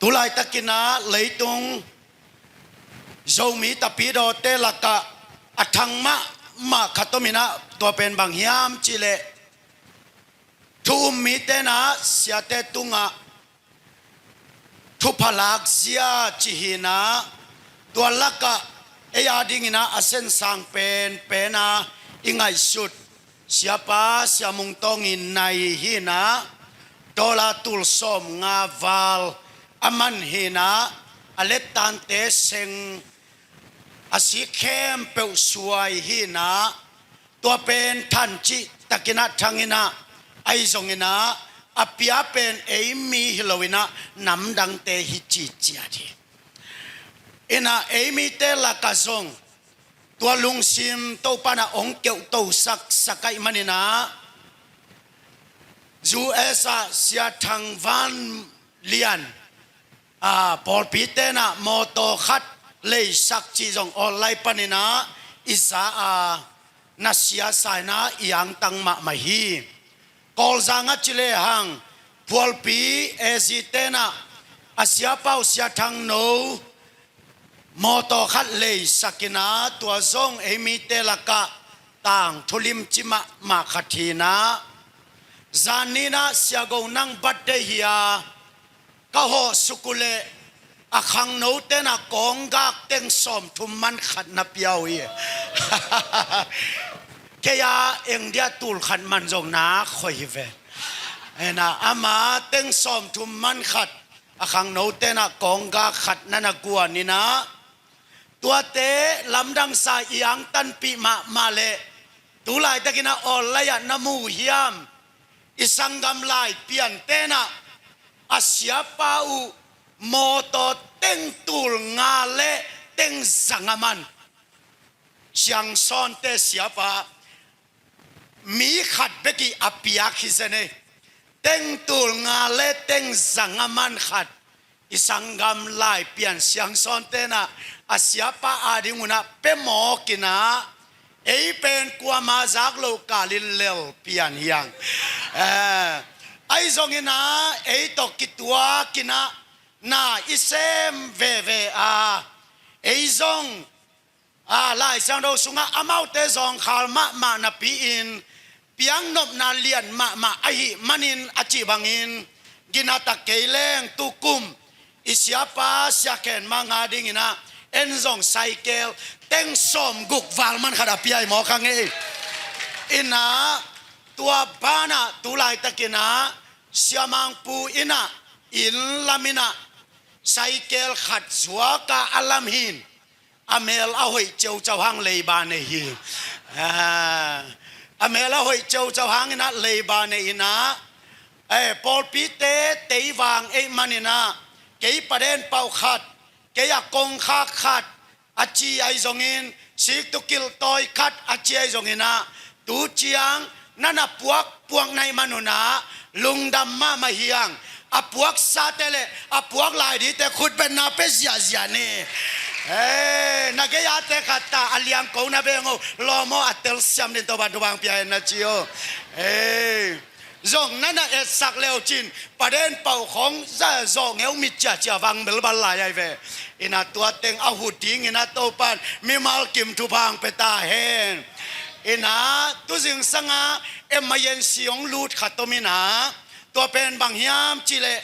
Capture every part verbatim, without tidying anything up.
Tu laitakin ah leitung Zomi tapidawte lakah a thang mahmah khat om in ah, tua pen bang hiam cih leh thu um mite in ah siate tungah thupha lakzia cih hi in ah, tua lakah ei a dingin ah a sensang penpen a i ngaihsut Siapa Sia Mung Tawng i nai hi in ah, dollar tul sawmnga val a man hi in ah, a lettante seng, a sik khempeuh suai hi in ah, tua pen than cihtakin ah thang in ah, ahi zongin ah a pia pen ei mi hi lo in ah namdangte hi ci ciat hi. In ah ei mite lakah zong tua lungsim Topa in ah hong keuhtosak sak ahih manin ah, U S ah Sia Thang Van Lian, a, pawlpite in ah mawtaw khat leisak cih zong online panin ah i za a, na siasa in ah i angtang mahmah hi. Kawlzang a ci lehang, phualpi A Z te in ah a siapa uh Sia Thang No mawtaw khat leisak in ah, tua zong ei mite lakah tangthu limci mahmah khat hi in ah, zan ni in ah Sia Go nang birthday hi a, ka hawh suk uh leh a khangnote in ah kawnggak teng sawmthum man khat na pia uh hi. Kei a eng dia tul khat man zong nak hoih hi ve. In ah ama teng sawmthum man khat a khangnote in ah kawnggak khat na na guan in ah, tuate lamdang sa i angtanpih mahmah leh, tu laitakin ah online ah na mu hiam, i sanggam Laipiante in ah a siapa uh mawtaw teng tul nga le teng zanga man, Siangsawnte siapa mi khat bek ih a piak hi zen ei. Teng tul nga le teng zanga man khat i sanggam Laipian Siangsawnte in ah a siapa a ding un ah pia mawk in ah, ei pen kuama zak loh kal in lel pian hi hang. Eh, ahi zongin ah ei tawh kituak in ah na i sem veve a, ei zong a, Lai Siangtho sungah amaute zawngkhal mahmah napi-in piaknopna lian mahmah ahih manin a cih bangin, ginatak kei leng tukum i siapa Sia Khen Mang a dingin ah en zong cycle teng sawmguk val man khat a pia hi mawk a ngei. In ah tua banah tu laitakin ah Sia Mang Pu in ah inn lam in ah cycle khat zuak a a lam hi in, a mel a hoih ceucau hang leiba nei hi. Ah, a mel a hoih ceucau hangin ah leiba nei in ah, eh, pawlpite teivang ei manin ah, kei paden pauh khat, kei a kongkhak khat a ci ahi zongin, siktukilh tawi khat a ci ahi zongin ah, tu ciang na na puak puak na hih man un ah lungdam mahmah hi hang. A puaksate le a puak lai dite khutbetna pia ziahziah ni. Ei, na gei-ate khat ta a liangko na beng o, lawm aw, a telsiam ding Topa'n thupha pia hen na ci o. Ei, zong na na etsak leucin paden pauh khong za zawh ngeu mit ciahciah vang melbal lai ahi ve. In ah tua teng a huh dingin ah Topa'n mimal kim thupha pia ta hen. In ah tu zingsang a emergency hong lut khat om in ah, tua pen bang hiam cih leh,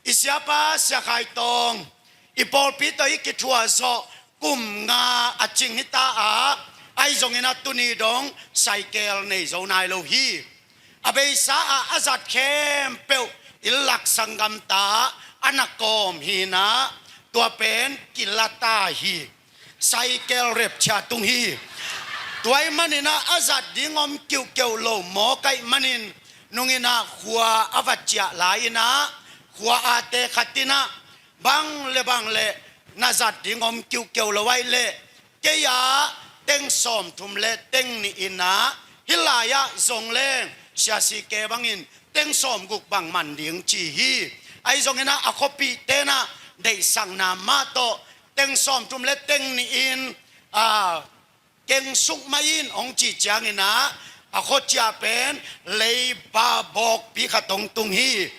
i siapa Sia Khai Tawng i pawlpi tawh i kithuah zawh kum nga a cing hi ta a, ahi zongin ah tuni dong cycle nei zo nai lo hi. A beisa ah a zat khempeuh i lak sanggam ta a na kawm hi in ah, tua pen kila ta hi. Cycle repchia tung hi. Tua ahih manin ah a zat ding om kiuhkeuh lo mawk ahih manin, nung in ah khua a va ciah lai in ah, khua a te khat in ah, bang le bang le na zat ding om kiuhkeuh lo ahih leh, kei a teng sawmthum le teng nih in ah, hih lai-ah zong leng Sia Si Ke bangin teng sawmguk bang man ding ci hi. Ahi zongin ah a khuapihte in ah deihsakna mah tawh teng sawmthum le teng nih in, ah, kengsuk mah in hong cih ciangin ah, a khuaciah pen leiba bawkpi khat hong tung hi.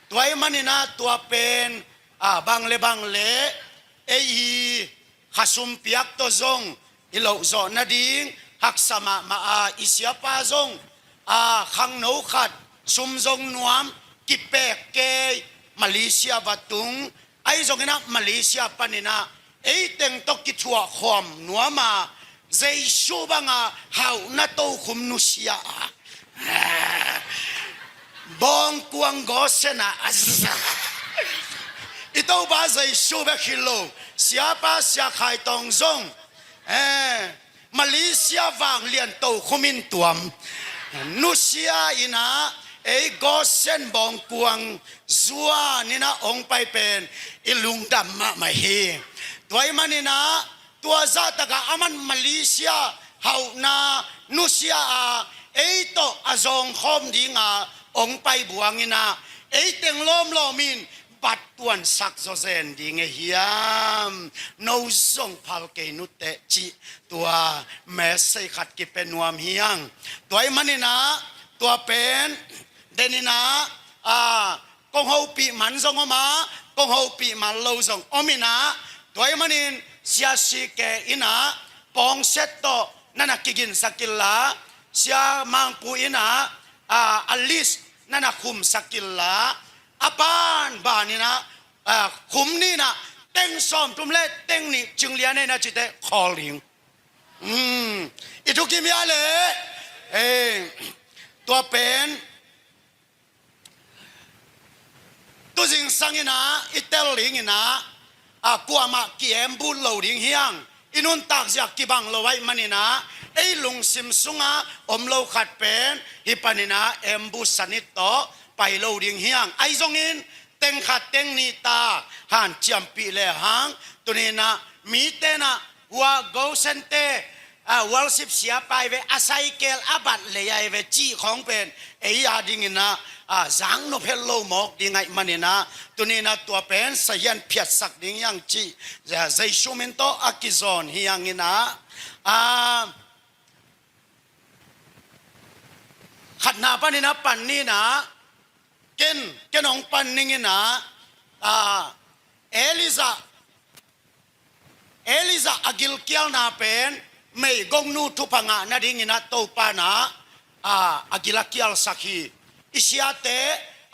Tua ahih manin ah tua pen, a, bang le bang le ei i khasum piak tawh zong i loh zawh nading haksa mahmah a, i siapa zong a, khangno khat sum zong nuam kipek kei, Malaysia va tung. Ahi zongin ah Malaysia panin ah ei teng tawh kithuah khawm nuam a, Jesu banga hauhna tokhum nusia a, bawngkuang gawsen a, a za. I Topa Jesu bek hi lo, siapa Sia Khai Tawng zong, eh, Malaysia vanglian tokhum in tuam nusia in ah, ei gawsen bawngkuang zuan in ah hong pai pen i lungdam mahmah hi. Tua ahih manin ah tua zahtak ah aman Malaysia hauhna nusia a, ei tawh a zawngkhawm ding a hong pai buang in ah, ei teng lawmlawm in bat tuansak zawzen ding e hiam? No zong phal kei nuteh cih tua message khat kipia nuam hi hang. Tua ahih manin ah tua pen den in ah, a, kong hopih man zong om a, kong hopih man lo zong om in ah, tua ahih manin Sia Si Ke in ah pawngset tawh na na kiginsak inla, Sia Mang Pu in ah, a, a list na na khumsak inla, a banban in ah, a, khum ni in ah, teng sawmthum le teng nih cing lian e na cih teh khawl ding. Hmm, i thukim hia le, eh, tua pen tu zingsang in ah i tel ding in ah, a, kuamah ki-ambush lo ding hi hang. I nuntak zia kibang lo ahih manin ah, ei lungsim sungah om lo khat pen hih panin ah ambush sanit tawh pai lo ding hi hang. Ahi zongin teng khat teng nih ta hanciampih lehang, tuni in ah mite in ah, hua gawsente, a, worship siapa hi ve, a cycle a bat lei ahi ve cih khawng pen ei a ding in ah, a, zaknop het lo mawk ding ahih manin ah, tuni in ah tua pen sahian phiatsak ding hi hang cih, a, Jesu min tawh a kizawn hi hang in ah, a, khatna panin ah pan ni in ah, ken, ken hong pan ning in ah, a, Elijah, Elijah a gilkialna pen meigongnu thupha ngah nading in ah Topa in ah, a, a gil a kialsak hi. I siate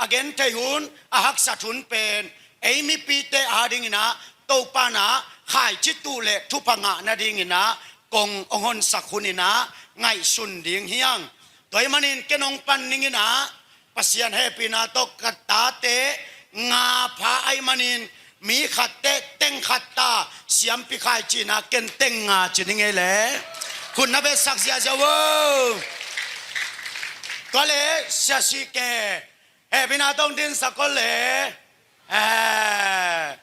a gentheih hun, a haksat hun pen ei mipite a ding in ah Topa in ah khaici tuh leh thupha ngah nading in ah kong hong honsak hun in ah ngaihsun ding hi hang. Tua ahih manin ken hong pan ning in ah, Pasian hehpihna tawh ka tate nga pha ahih manin, mi khatte teng khat ta siampi khai ci in ah, ken teng nga ci ning ei le. Khut na betsak ziahziah vo. Tua le Sia Si Ke, hehpihna tawh hong dinsak kol le. Eh.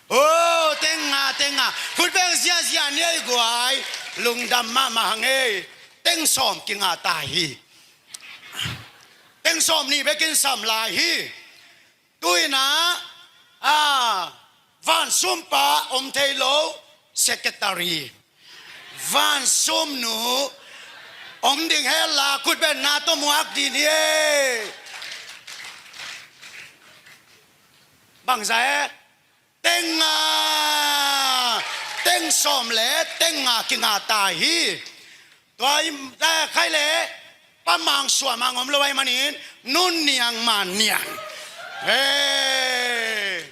Oh, teng nga, teng nga. Khut beng ziahziah ni ei guai. Lungdam mahmah hang ei. Teng sawm kinga ta hi. Teng sawm nih bekin sam lai hi. Tu in ah, a, vansumpa om thei lo, secretary. Vansumnu om ding hela khut beng na tawh muak ding hi ei. Bangzah e, teng nga, teng sawm le teng nga kinga ta hi. Tua in, eh, khai le, Pa Mang Sua Mang om lo ahih manin, Nu Niang Man Niang. Hey.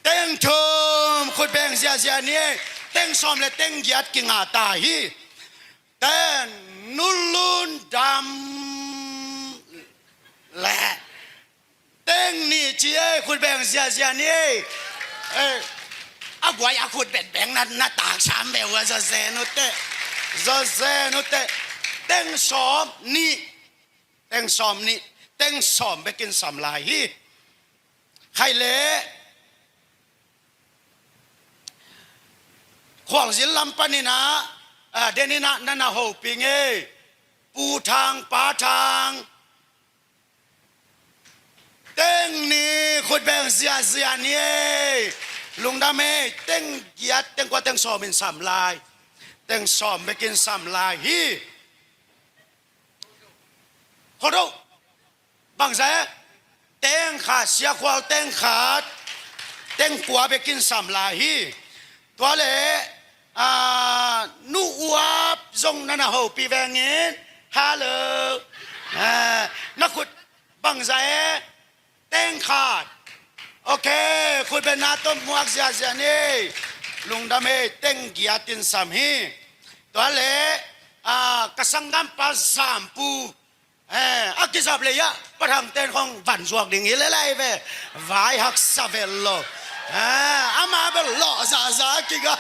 Teng thum, khut beng ziahziah ni ei. Teng sawm le teng giat kinga ta hi. Teng Nu Lun Dam le. Teng nih ci ei, khut beng ziahziah ni ei. Eh, a guai a khut bengbeng na, na taksam beh ua, zawzen uh teh. Zawzen uh teh. Teng sawm nih. Teng sawm nih. Teng sawm bekin sam lai hi. Khai le. Khualzin lam panin ah, a, den in ah na na hopih ing ei. Pu Thang, Pa Thang. Teng nih, khut beng ziahziah ni ei. Lungdam ei, teng giat, teng kua, teng sawm in sam lai. Teng sawm bekin sam lai hi. Khuado, bangzah e? Teng khat, siakhual teng khat, teng kua bekin sam lai hi. Tua le, ah, nu uap zong na na hopih vengin. Hello. Ah, na khut bangzah e? Teng khat. Ok, khutbetna tawh muak ziazia ni. Lungdam e, teng giatin sam hi. Tua le, ah, ka sanggampa Zampu. Eh, a kizap lei ah, Pa Thang ten khong van zuak ding hi le lai ve. Vai haksa vel lo. Eh, ama bel lawh zaza kik a.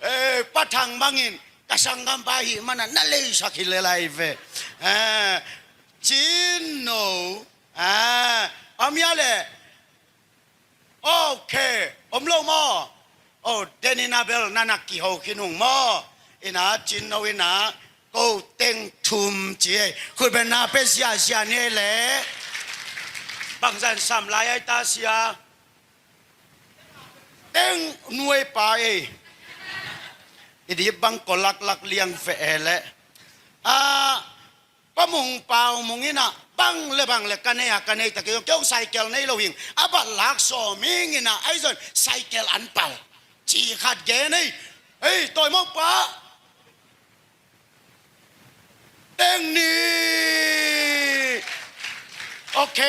Eh, Pa Thang bangin ka sanggampa hi mana na leisak hi le lai ve. Eh, Cin No. Ah, om hia le. Ok, om lo maw? Oh, den in a bel na na kiho khin ung maw? Ina Cin No ina ko teng thum ci ei. Khutbetna pe ziazia ni ei le. Bangzah in sam lai ai ta sia. Teng nuai pa ei. I dip bang ko laklak liang fe e le. Ah, Pa Mung Pau Mung ina bang le bang le ka nei a ka nei ta kei zong kei hong cycle nei lo hing a bat lak sawm hing ina ai zon cycle an pal ci khat gen ei. Ei, tawi mawk pa. Teng ni. Ok,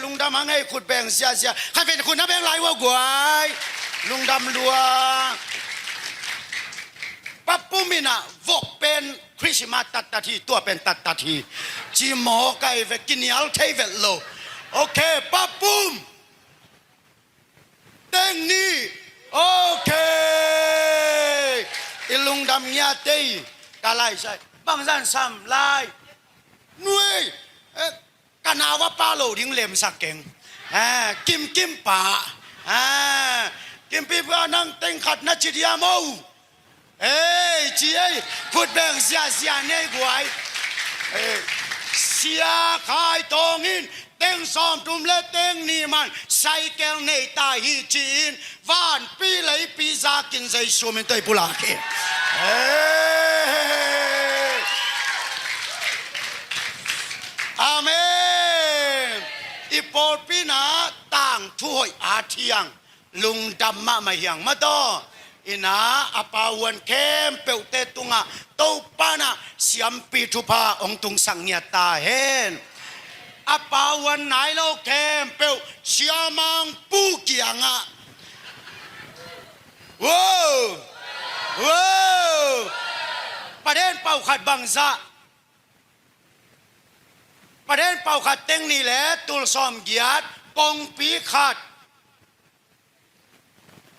lungdam hang ei, khut beng ziazia. Khat pen khut na beng lai ua guai. Lungdam lua. Pa Pum ina vok pen Christmas tattat hi, tua pen tattat hi. Ci mawk ai ve, kinial thei vet lo. Ok, Pa Pum. Teng ni. Ok. I lungdam ngiat ei. Ka lai sai. Bangzah in sam lai. Nuai. Eh, ka nau a pa lo ding lemsak keng. Eh, Kim Kim pa. Eh, Kim Kim pa nang teng khat na ci diam o. Ei, ci ei, khut beng ziazia ni ei guai. Ei, Sia Khai Tawng in teng sawmthum le teng nih man cycle nei ta hi ci-in vanpi leipi zakin Jesu min tawh i pulak hi. Ei. Amen. I pawlpi na tangthu hoih a thiang. Lungdam mahmah hiang mataw. Ina a pa huan khempeuhte tungah Topa na siampi thupha hong tungsak ngiat ta hen. A pa huan nai lo khempeuh siamang pu kiangah. Wow! Wow! Paden pau khat bangzah. Paden pau khat teng nih le tul sawm giat, pongpi khat.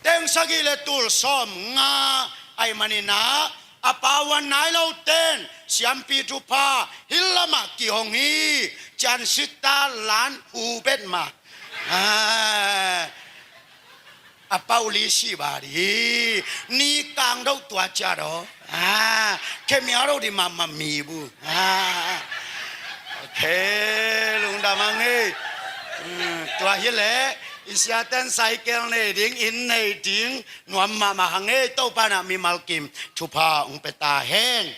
Teng sagih le tul sawm nga ai maninah a pa huan nai lo ten siampi thupha hil lamah kihong hi. Cian sita lan hu bet ma. Ah, a pau li si ba di ni kang do tua cia do. Ah, khe mia do di ma ma mi bu. Ah, ok, lungdam ang ei. Hmm, tua hi le i siaten cycle nei ding, inn nei ding nuam mahmah hang ei. Topa na mimal kim thupha ung pe ta hen.